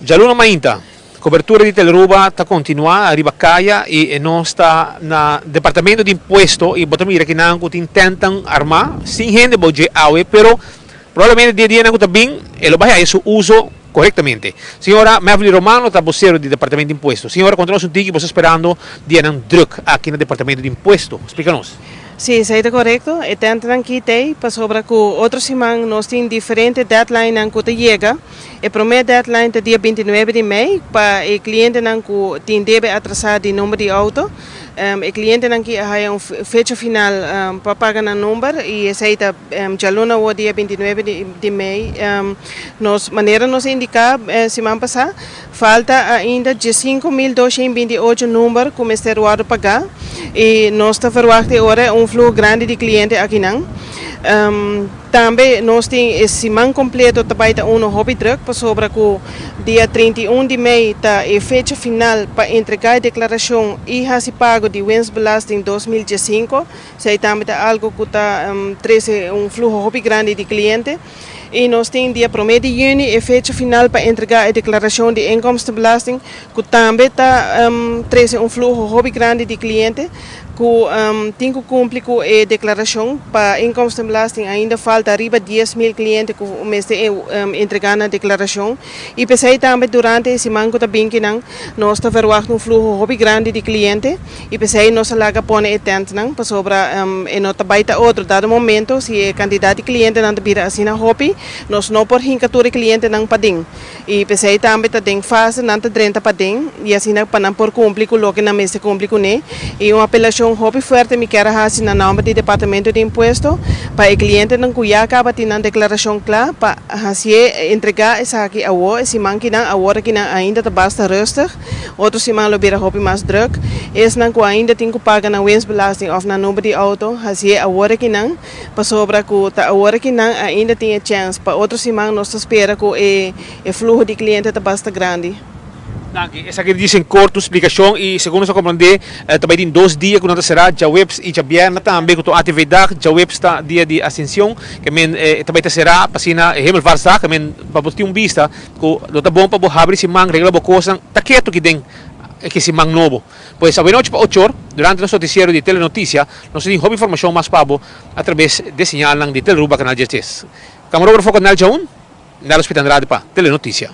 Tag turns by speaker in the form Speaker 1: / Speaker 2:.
Speaker 1: Djaluna mainta, cobertura di Telearuba ta continua riba caya y nos ta na Departamento di Impuesto y bo ta mira kinan cu tin tentan arma sin hende bo dje awe pero probablemente di e dianan cu ta bin e lo bay haya su uso corectamente. Señora Mevely Romano ta vocero di Departamento di Impuesto. Señora conta nos un tiki bo sta sperando dianan druk aki na Departamento di Impuesto. Splica nos.
Speaker 2: Sí, esei ta korekto. E tèntnan ki t'ei pasobra ku otro siman nos tin diferente deadlinenan ku ta yega. E promé deadline ta dia 29 di mei pa e klientenan ku tin debe atrasá di number di outo. E klientenan ki a haya un fecha final pa paga nan number i esei ta djaluna awor dia 29 di mei. Nos manera nos a indiká siman pasá falta ainda 15.228 number ku mester wòrdu pagá i nos ta verwagt e ora un fluho grandi di kliente akinan. Tambe nos tin e siman kompleto ta bai ta uno hopi drùk pasobra ku dia 31 di mei ta e fecha final pa entregá e deklarashon i hasi pago di winstbelasting 2015. Esei tambe ta algu ku ta trese un fluho hopi grandi di kliente. I nos tin dia 1 di yüni e fecha final pa entregá e deklarashon di inkomstenbelasting ku tambe ta trese un fluho hopi grandi di kliente ku tin ku kumpli ku e deklarashon pa inkomstenbelasting. Ainda falta riba 10.000 kliente ku mester entregá nan deklarashon i p'esei tambe durante e siman ku ta bin kinan nos ta verwagt un fluho hopi grandi di kliente i p'esei nos a laga pone e tèntnan pasobra e no ta bai ta otro dado momento si e kantidat di klientenan ta bira asina hopi nos no por hinka tur e klientenan paden i p'esei tambe ta den fase nan ta drenta paden i asina pa nan por kumpli ku loke nan mester kumpli kuné. I un apelashon hopi fuerte mi kier a hasi na nòmber di Departamento di Impuesto pa e klientenan ku ya kaba tin nan deklarashon kla pa hasié entregá esaki awor e siman kinan awor akinan ainda ta basta rustig. Otro siman lo bira hopi mas drùk. Esnan ku ainda tin ku paga nan winstbelasting òf nan number di outo hasié awor akinan pasobra ku ta awor akinan ainda tin e chèns pa otro siman nos ta spera ku e fluho di kliente ta basta grandi.
Speaker 1: Danki. Esaki ta djis en korto splikashon i segun nos a komprondé ta bai tin 2 dia ku nan ta será, djaweps i djabièrnè tambe ku ta un ATV-dag. Djaweps ta dia di Asension ke men ta bai ta será pa asina Hemelvaartsdag ke men pa bo tin un bista ku lo ta bon pa bo habri siman, regla bo kosnan, ta ketu ki den e siman nobo. Pues awenochi pa 8 or durante nos notisiero di Telenoticia nos ta tin hopi informashon mas pa bo atrabes de señalnan di Telearuba Canal 16. Kamarógrafo Canal Djaun, Nelo Spit Andrade pa Telenoticia.